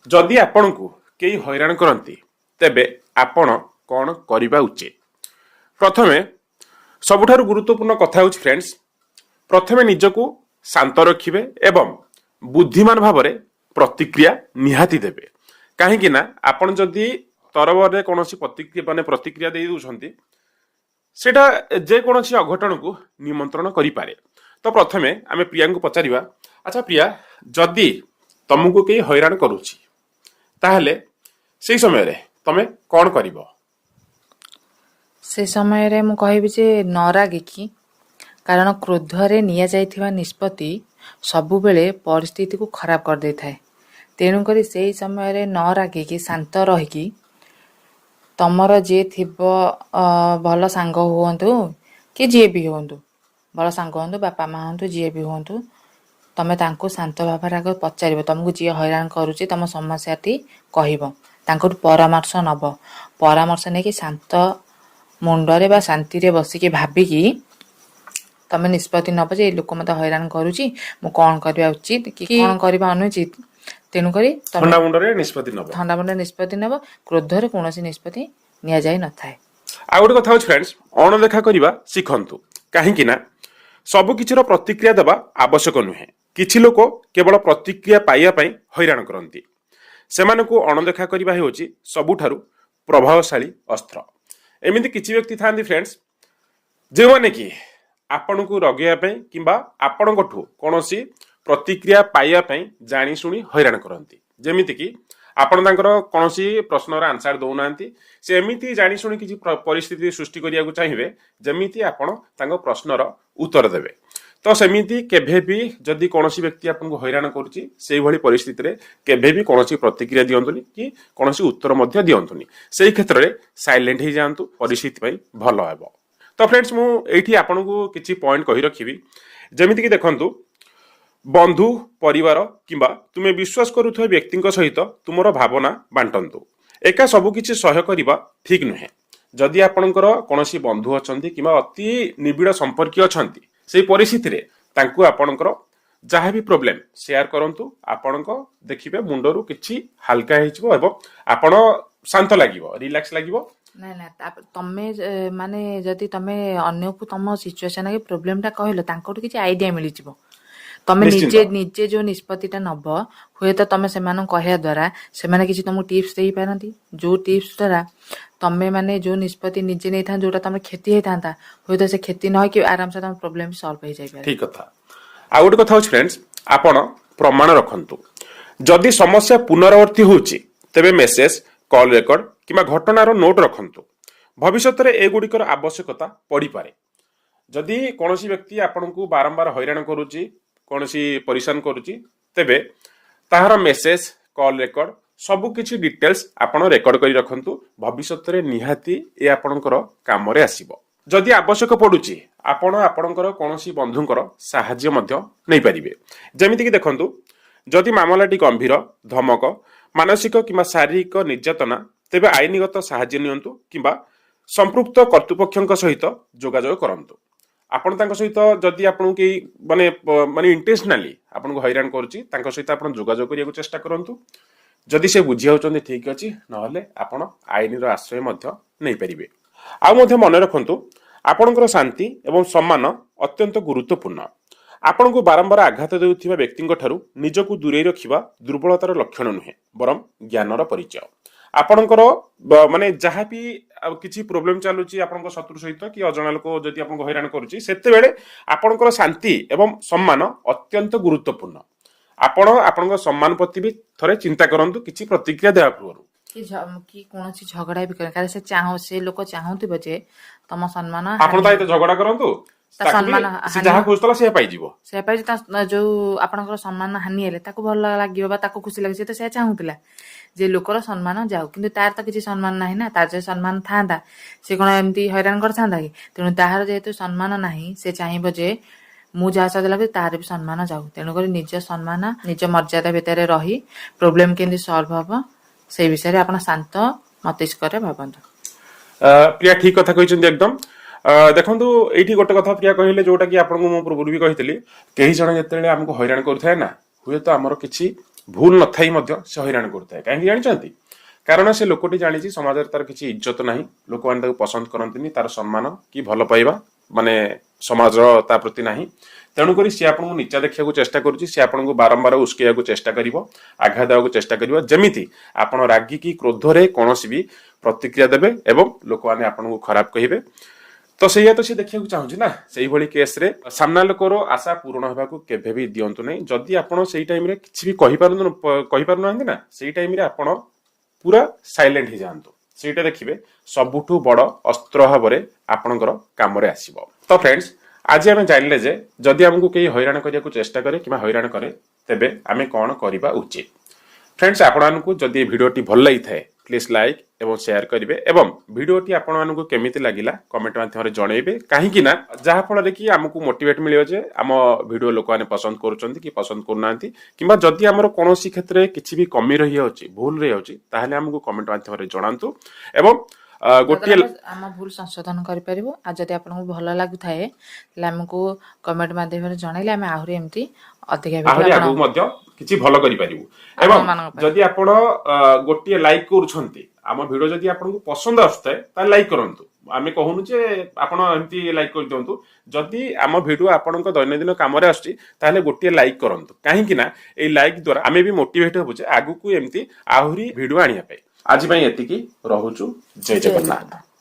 ଯଦି ଆପଣଙ୍କୁ କେହି ହଇରାଣ କରନ୍ତି, ତେବେ ଆପଣ କ'ଣ କରିବା ଉଚିତ? ପ୍ରଥମେ ସବୁଠାରୁ ଗୁରୁତ୍ୱପୂର୍ଣ୍ଣ କଥା ହେଉଛି ଫ୍ରେଣ୍ଡସ୍, ପ୍ରଥମେ ନିଜକୁ ଶାନ୍ତ ରଖିବେ ଏବଂ ବୁଦ୍ଧିମାନ ଭାବରେ ପ୍ରତିକ୍ରିୟା ନିହାତି ଦେବେ। କାହିଁକି ନା ଆପଣ ଯଦି ତରବରରେ କୌଣସି ପ୍ରତିକ୍ରିୟା, ମାନେ ପ୍ରତିକ୍ରିୟା ଦେଇ ଦେଉଛନ୍ତି, ସେଇଟା ଯେକୌଣସି ଅଘଟଣକୁ ନିମନ୍ତ୍ରଣ କରିପାରେ। ତ ପ୍ରଥମେ ଆମେ ପ୍ରିୟାଙ୍କୁ ପଚାରିବା। ଆଚ୍ଛା ପ୍ରିୟା, ଯଦି ତମକୁ କେହି ହଇରାଣ କରୁଛି, ତାହେଲେ ସେଇ ସମୟରେ ତମେ କ'ଣ କରିବ? ସେ ସମୟରେ ମୁଁ କହିବି ଯେ ନ ରାଗିକି, କାରଣ କ୍ରୋଧରେ ନିଆଯାଇଥିବା ନିଷ୍ପତ୍ତି ସବୁବେଳେ ପରିସ୍ଥିତିକୁ ଖରାପ କରିଦେଇଥାଏ। ତେଣୁକରି ସେଇ ସମୟରେ ନ ରାଗିକି, ଶାନ୍ତ ରହିକି, ତମର ଯିଏ ଥିବ, ଭଲ ସାଙ୍ଗ ହୁଅନ୍ତୁ କି ଯିଏ ବି ହୁଅନ୍ତୁ, ଭଲ ସାଙ୍ଗ ହୁଅନ୍ତୁ, ବାପା ମା ହୁଅନ୍ତୁ, ଯିଏ ବି ହୁଅନ୍ତୁ, ତମେ ତାଙ୍କୁ ଶାନ୍ତ ଭାବରେ ଆଗ ପଚାରିବ। ତମକୁ ଯିଏ ହଇରାଣ କରୁଛି, ତମ ସମସ୍ୟାଟି କହିବ, ତାଙ୍କଠୁ ପରାମର୍ଶ ନବ। ପରାମର୍ଶ ନେଇକି ଶାନ୍ତ ମୁଣ୍ଡରେ ବା ଶାନ୍ତିରେ ବସିକି ଭାବିକି ତମେ ନିଷ୍ପତ୍ତି ନବ ଯେ ଏଇ ଲୋକ ମତେ ହଇରାଣ କରୁଛି, ମୁଁ କଣ କରିବା ଉଚିତ କି କଣ କରିବା ଅନୁଚିତ। ତେଣୁକରି ତମେ ଥଣ୍ଡା ମୁଣ୍ଡରେ ନିଷ୍ପତ୍ତି ନବ। ଥଣ୍ଡା ମୁଣ୍ଡରେ ନିଷ୍ପତ୍ତି ନେବ। କ୍ରୋଧରେ କୌଣସି ନିଷ୍ପତ୍ତି ନିଆଯାଇ ନଥାଏ। ଆଉ ଗୋଟେ କଥା ହଉଛି ଫ୍ରେଣ୍ଡସ୍, ଅଣଦେଖା କରିବା ଶିଖନ୍ତୁ। କାହିଁକି ନା ସବୁ କିଛିର ପ୍ରତିକ୍ରିୟା ଦେବା ଆବଶ୍ୟକ ନୁହେଁ। କିଛି ଲୋକ କେବଳ ପ୍ରତିକ୍ରିୟା ପାଇବା ପାଇଁ ହଇରାଣ କରନ୍ତି। ସେମାନଙ୍କୁ ଅଣଦେଖା କରିବା ହେଉଛି ସବୁଠାରୁ ପ୍ରଭାବଶାଳୀ ଅସ୍ତ୍ର। ଏମିତି କିଛି ବ୍ୟକ୍ତି ଥାଆନ୍ତି ଫ୍ରେଣ୍ଡସ୍, ଯେଉଁମାନେ କି ଆପଣଙ୍କୁ ରଗେଇବା ପାଇଁ କିମ୍ବା ଆପଣଙ୍କଠୁ କୌଣସି ପ୍ରତିକ୍ରିୟା ପାଇବା ପାଇଁ ଜାଣିଶୁଣି ହଇରାଣ କରନ୍ତି। ଯେମିତିକି ଆପଣ ତାଙ୍କର କୌଣସି ପ୍ରଶ୍ନର ଆନ୍ସର ଦଉନାହାନ୍ତି, ସେ ଏମିତି ଜାଣିଶୁଣି କିଛି ପରିସ୍ଥିତି ସୃଷ୍ଟି କରିବାକୁ ଚାହିଁବେ, ଯେମିତି ଆପଣ ତାଙ୍କ ପ୍ରଶ୍ନର ଉତ୍ତର ଦେବେ। ତ ସେମିତି କେବେ ବି ଯଦି କୌଣସି ବ୍ୟକ୍ତି ଆପଣଙ୍କୁ ହଇରାଣ କରୁଛି, ସେଇଭଳି ପରିସ୍ଥିତିରେ କେବେ ବି କୌଣସି ପ୍ରତିକ୍ରିୟା ଦିଅନ୍ତୁନି କି କୌଣସି ଉତ୍ତର ମଧ୍ୟ ଦିଅନ୍ତୁନି। ସେଇ କ୍ଷେତ୍ରରେ ସାଇଲେଣ୍ଟ ହେଇଯାଆନ୍ତୁ, ପରିସ୍ଥିତି ପାଇଁ ଭଲ ହେବ। ତ ଫ୍ରେଣ୍ଡସ୍, ମୁଁ ଏଇଠି ଆପଣଙ୍କୁ କିଛି ପଏଣ୍ଟ କହି ରଖିବି। ଯେମିତିକି ଦେଖନ୍ତୁ, ବନ୍ଧୁ, ପରିବାର କିମ୍ବା ତୁମେ ବିଶ୍ୱାସ କରୁଥିବା ବ୍ୟକ୍ତିଙ୍କ ସହିତ ତୁମର ଭାବନା ବାଣ୍ଟନ୍ତୁ। ଏକା ସବୁ କିଛି ସହ୍ୟ କରିବା ଠିକ୍ ନୁହେଁ। ଯଦି ଆପଣଙ୍କର କୌଣସି ବନ୍ଧୁ ଅଛନ୍ତି କିମ୍ବା ଅତି ନିବିଡ଼ ସମ୍ପର୍କୀୟ ଅଛନ୍ତି, ସେଇ ପରିସ୍ଥିତିରେ ତାଙ୍କୁ ଆପଣଙ୍କର ଯାହା ବି ପ୍ରୋବ୍ଲେମ ସେୟାର କରନ୍ତୁ। ଆପଣଙ୍କ ଦେଖିବେ ମୁଣ୍ଡରୁ କିଛି ହାଲକା ହେଇଯିବ ଏବଂ ଆପଣ ଶାନ୍ତ ଲାଗିବ, ରିଲାକ୍ସ ଲାଗିବ। ନାଇଁ ନା, ତାପରେ ତମେ ମାନେ ଯଦି ତମେ ଅନ୍ୟକୁ ତମ ସିଚୁଏସନ କି ପ୍ରୋବ୍ଲେମଟା କହିଲ, ତାଙ୍କଠୁ କିଛି ଆଇଡିଆ ମିଳିଯିବ। ତମେ ନିଜେ ନିଜେ ଯୋଉ ନିଷ୍ପତ୍ତିଟା ନବ, ହୁଏତ ତମେ ସେମାନଙ୍କୁ କହିବା ଦ୍ଵାରା ସେମାନେ କିଛି ତମକୁ ଟିପ୍ସ ଦେଇପାରନ୍ତି, ଯୋଉ ଟିପ୍ସ ଦ୍ଵାରା ତମେ ମାନେ ଯୋଉ ନିଷ୍ପତ୍ତି ନିଜେ ନେଇଥାନ୍ତ, ଯୋଉଟା ତମର କ୍ଷତି ହେଇଥାନ୍ତା, ହୁଏତ ସେ କ୍ଷତି ନ ହେଇକି ଆରାମସେ ତମ ପ୍ରୋବ୍ଲେମ ସଲ୍ଭ ହେଇଯାଇପାରେ। ଠିକ କଥା। ଆଉ ଗୋଟେ କଥା ହଉଛି ଫ୍ରେଣ୍ଡସ୍, ଆପଣ ପ୍ରମାଣ ରଖନ୍ତୁ। ଯଦି ସମସ୍ୟା ପୁନରାବର୍ତ୍ତି ହେଉଛି, ତେବେ ମେସେଜ, କଲ୍ ରେକର୍ଡ କିମ୍ବା ଘଟଣାର ନୋଟ୍ ରଖନ୍ତୁ। ଭବିଷ୍ୟତରେ ଏଗୁଡ଼ିକର ଆବଶ୍ୟକତା ପଡ଼ିପାରେ। ଯଦି କୌଣସି ବ୍ୟକ୍ତି ଆପଣଙ୍କୁ ବାରମ୍ବାର ହଇରାଣ କରୁଛି, କୌଣସି ପରିଶାନ କରୁଛି, ତେବେ ତାହାର ମେସେଜ, କଲ୍ ରେକର୍ଡ, ସବୁ କିଛି ଡିଟେଲ୍ସ ଆପଣ ରେକର୍ଡ କରି ରଖନ୍ତୁ। ଭବିଷ୍ୟତରେ ନିହାତି ଏ ଆପଣଙ୍କର କାମରେ ଆସିବ। ଯଦି ଆବଶ୍ୟକ ପଡୁଛି, ଆପଣ ଆପଣଙ୍କର କୌଣସି ବନ୍ଧୁଙ୍କର ସାହାଯ୍ୟ ମଧ୍ୟ ନେଇପାରିବେ। ଯେମିତିକି ଦେଖନ୍ତୁ, ଯଦି ମାମଲାଟି ଗମ୍ଭୀର, ଧମକ, ମାନସିକ କିମ୍ବା ଶାରୀରିକ ନିର୍ଯାତନା, ତେବେ ଆଇନଗତ ସାହାଯ୍ୟ ନିଅନ୍ତୁ କିମ୍ବା ସମ୍ପୃକ୍ତ କର୍ତ୍ତୃପକ୍ଷଙ୍କ ସହିତ ଯୋଗାଯୋଗ କରନ୍ତୁ। ଆପଣ ତାଙ୍କ ସହିତ, ଯଦି ଆପଣଙ୍କୁ କେହି ମାନେ ଇଣ୍ଟେନ୍ସନାଲି ଆପଣଙ୍କୁ ହଇରାଣ କରୁଛି, ତାଙ୍କ ସହିତ ଆପଣ ଯୋଗାଯୋଗ କରିବାକୁ ଚେଷ୍ଟା କରନ୍ତୁ। ଯଦି ସେ ବୁଝି ଯାଉଛନ୍ତି, ଠିକ ଅଛି, ନହେଲେ ଆପଣ ଆଇନର ଆଶ୍ରୟ ମଧ୍ୟ ନେଇପାରିବେ। ଆଉ ମଧ୍ୟ ମନେ ରଖନ୍ତୁ, ଆପଣଙ୍କର ଶାନ୍ତି ଏବଂ ସମ୍ମାନ ଅତ୍ୟନ୍ତ ଗୁରୁତ୍ୱପୂର୍ଣ୍ଣ। ଆପଣଙ୍କୁ ବାରମ୍ବାର ଆଘାତ ଦେଉଥିବା ବ୍ୟକ୍ତିଙ୍କ ଠାରୁ ନିଜକୁ ଦୂରେଇ ରଖିବା ଦୁର୍ବଳତାର ଲକ୍ଷଣ ନୁହେଁ, ବରଂ ଜ୍ଞାନର ପରିଚୟ। ଆପଣଙ୍କର ମାନେ ଯାହା ବି ଆଉ କିଛି ପ୍ରୋବ୍ଲେମ ଚାଲୁଛି ଆପଣଙ୍କ ଶତ୍ରୁ ସହିତ କି ଅଜଣା ଲୋକ ଯଦି ଆପଣଙ୍କୁ ହଇରାଣ କରୁଛି, ସେତେବେଳେ ଆପଣଙ୍କର ଶାନ୍ତି ଏବଂ ସମ୍ମାନ ଅତ୍ୟନ୍ତ ଗୁରୁତ୍ୱପୂର୍ଣ୍ଣ। ଆପଣ ଆପଣଙ୍କ ସମ୍ମାନ ପ୍ରତି ବି ଥରେ ଚିନ୍ତା କରନ୍ତୁ କିଛି ପ୍ରତିକ୍ରିୟା ଦେବା ପୂର୍ବରୁ। କି କୌଣସି ଝଗଡ଼ା ବି କରେ, କାରଣ ସେ ଲୋକ ଚାହୁଁଥିବ ଯେ ତମ ସମ୍ମାନ ଆପଣ ହାନି ତା ସହିତ ଝଗଡ଼ା କରନ୍ତୁ, ତା ତାକୁ ବି ସମ୍ମାନ ସେ ହାନି ଯାହା ଖୋଜୁଥିଲା ସେୟା ପାଇଯିବ। ସେୟା ପାଇଛି। ତା ଯୋଉ ଆପଣଙ୍କର ସମ୍ମାନ ହାନି ହେଲେ ତାକୁ ଭଲ ଲାଗିବ ବା ତାକୁ ଖୁସି ଲାଗିବ। ସେ ତ ସେୟା ଚାହୁଁଥିଲା ଯେ ଲୋକର ସମ୍ମାନ ଯାଉ, କିନ୍ତୁ ତାର ତ କିଛି ସମ୍ମାନ ନାହିଁ ନା। ତାର ଯଦି ସମ୍ମାନ ଥାନ୍ତା, ସେ କଣ ଏମିତି ହଇରାଣ କରିଥାନ୍ତା କି? ତେଣୁ ତାହାର ଯେହେତୁ ସମ୍ମାନ ନାହିଁ, ସେ ଚାହିଁବ ଯେ ମୁଁ ଯାହା ସହିତ ଲାଗିବି ତାର ବି ସମ୍ମାନ ଯାଉ। ତେଣୁକରି ନିଜ ସମ୍ମାନ, ନିଜ ମର୍ଯ୍ୟାଦା ଭିତରେ ରହି ପ୍ରୋବ୍ଲେମ କେମିତି ସଲ୍ଭ ହବ, ସେଇ ବିଷୟରେ ଆପଣ ଶାନ୍ତ ମସ୍ତିଷ୍କରେ ଭାବନ୍ତୁ। ପ୍ରିୟା ଠିକ କଥା କହିଛନ୍ତି ଏକଦମ। ଦେଖନ୍ତୁ, ଏଇଠି ଗୋଟେ କଥା ପ୍ରିୟା କହିଲେ, ଯୋଉଟା କି ଆପଣଙ୍କୁ ମୁଁ ପୂର୍ବରୁ ବି କହିଥିଲି, କେହି ଜଣେ ଯେତେବେଳେ ଆମକୁ ହଇରାଣ କରୁଥାଏ ନା, ହୁଏତ ଆମର କିଛି ଭୁଲ ନଥାଇ ମଧ୍ୟ ସେ ହଇରାଣ କରୁଥାଏ। କାହିଁକି ଜାଣିଛନ୍ତି? କାରଣ ସେ ଲୋକଟି ଜାଣିଛି ସମାଜରେ ତାର କିଛି ଇଜ୍ଜତ ନାହିଁ, ଲୋକମାନେ ତାକୁ ପସନ୍ଦ କରନ୍ତିନି, ତାର ସମ୍ମାନ କି ଭଲ ପାଇବା ମାନେ ସମାଜର ତା ପ୍ରତି ନାହିଁ। ତେଣୁକରି ସିଏ ଆପଣଙ୍କୁ ନିଚା ଦେଖିବାକୁ ଚେଷ୍ଟା କରୁଛି। ସିଏ ଆପଣଙ୍କୁ ବାରମ୍ବାର ଉସ୍କେଇବାକୁ ଚେଷ୍ଟା କରିବ, ଆଘାତ ଦେବାକୁ ଚେଷ୍ଟା କରିବ, ଯେମିତି ଆପଣ ରାଗିକି କ୍ରୋଧରେ କୌଣସି ବି ପ୍ରତିକ୍ରିୟା ଦେବେ ଏବଂ ଲୋକମାନେ ଆପଣଙ୍କୁ ଖରାପ କହିବେ। ତ ସେଇଆ ତ ସେ ଦେଖିବାକୁ ଚାହୁଁଛି ନା। ସେଇଭଳି କେସ୍ରେ ସାମ୍ନା ଲୋକର ଆଶା ପୂରଣ ହେବାକୁ କେବେ ବି ଦିଅନ୍ତୁ ନାହିଁ। ଯଦି ଆପଣ ସେଇ ଟାଇମରେ କିଛି ବି କହିପାରୁନାହାନ୍ତି ନା, ସେଇ ଟାଇମରେ ଆପଣ ପୁରା ସାଇଲେଣ୍ଟ ହେଇଯାଆନ୍ତୁ। ସେଇଟା ଦେଖିବେ ସବୁଠୁ ବଡ଼ ଅସ୍ତ୍ର ଭାବରେ ଆପଣଙ୍କର କାମରେ ଆସିବ। ତ ଫ୍ରେଣ୍ଡସ୍, ଆଜି ଆମେ ଜାଣିଲେ ଯେ ଯଦି ଆମକୁ କେହି ହଇରାଣ କରିବାକୁ ଚେଷ୍ଟା କରେ କିମ୍ବା ହଇରାଣ କରେ, ତେବେ ଆମେ କ'ଣ କରିବା ଉଚିତ। ଫ୍ରେଣ୍ଡସ୍, ଆପଣମାନଙ୍କୁ ଯଦି ଏ ଭିଡ଼ିଓଟି ଭଲ ଲାଗିଥାଏ, ପ୍ଲିଜ୍ ଲାଇକ୍ ଏବଂ ସେୟାର କରିବେ ଏବଂ ଭିଡ଼ିଓଟି ଆପଣମାନଙ୍କୁ କେମିତି ଲାଗିଲା କମେଣ୍ଟ ମାଧ୍ୟମରେ ଜଣେଇବେ। କାହିଁକି ନା ଯାହାଫଳରେ କି ଆମକୁ ମୋଟିଭେଟ୍ ମିଳିବ ଯେ ଆମ ଭିଡ଼ିଓ ଲୋକମାନେ ପସନ୍ଦ କରୁଛନ୍ତି କି ପସନ୍ଦ କରୁନାହାନ୍ତି, କିମ୍ବା ଯଦି ଆମର କୌଣସି କ୍ଷେତ୍ରରେ କିଛି ବି କମି ରହିଯାଉଛି, ଭୁଲ ରହିଯାଉଛି, ତାହେଲେ ଆମକୁ କମେଣ୍ଟ ମାଧ୍ୟମରେ ଜଣାନ୍ତୁ ଏବଂ ଗୋଟିଏ ଯଦ୍ୱାରା ଆମେ ଆମ ଭୁଲ ସଂଶୋଧନ କରିପାରିବୁ। ଆଉ ଯଦି ଆପଣଙ୍କୁ ଭଲ ଲାଗୁଥାଏ, ତାହେଲେ ଆମକୁ କମେଣ୍ଟ ମାଧ୍ୟମରେ ଜଣାଇଲେ ଆମେ ଆହୁରି ଏମିତି ଅଧିକା ଭିଡ଼ିଓ ଆହୁରି ଆପଣ ଆଗକୁ ମଧ୍ୟ କିଛି ଭଲ କରିପାରିବୁ। ଏବଂ ଆପଣମାନଙ୍କ ପାଇଁ। ଯଦି ଆପଣ ଗୋଟିଏ ଲାଇକ୍ କରୁଛନ୍ତି, ଆମ ଭିଡ଼ିଓ ଯଦି ଆପଣଙ୍କୁ ପସନ୍ଦ ଆସୁଥାଏ, ତାହେଲେ ଲାଇକ୍ କରନ୍ତୁ। ଆମେ କହୁନୁ ଯେ ଆପଣ ଏମିତି ଲାଇକ୍ କରିଦିଅନ୍ତୁ। ଯଦି ଆମ ଭିଡ଼ିଓ ଆପଣଙ୍କ ଦୈନନ୍ଦିନ କାମରେ ଆସୁଛି, ତାହେଲେ ଗୋଟିଏ ଲାଇକ୍ କରନ୍ତୁ। କାହିଁକି ନା ଏଇ ଲାଇକ୍ ଦ୍ୱାରା ଆମେ ବି ମୋଟିଭେଟ୍ ହେବୁ ଯେ ଆଗକୁ ଏମିତି ଆହୁରି ଭିଡ଼ିଓ ଆଣିବା ପାଇଁ। ଆଜି ପାଇଁ ଏତିକି ରହୁଛୁ। ଜୟ ଜୟ ଜଗନ୍ନାଥ। ଜଗନ୍ନାଥ।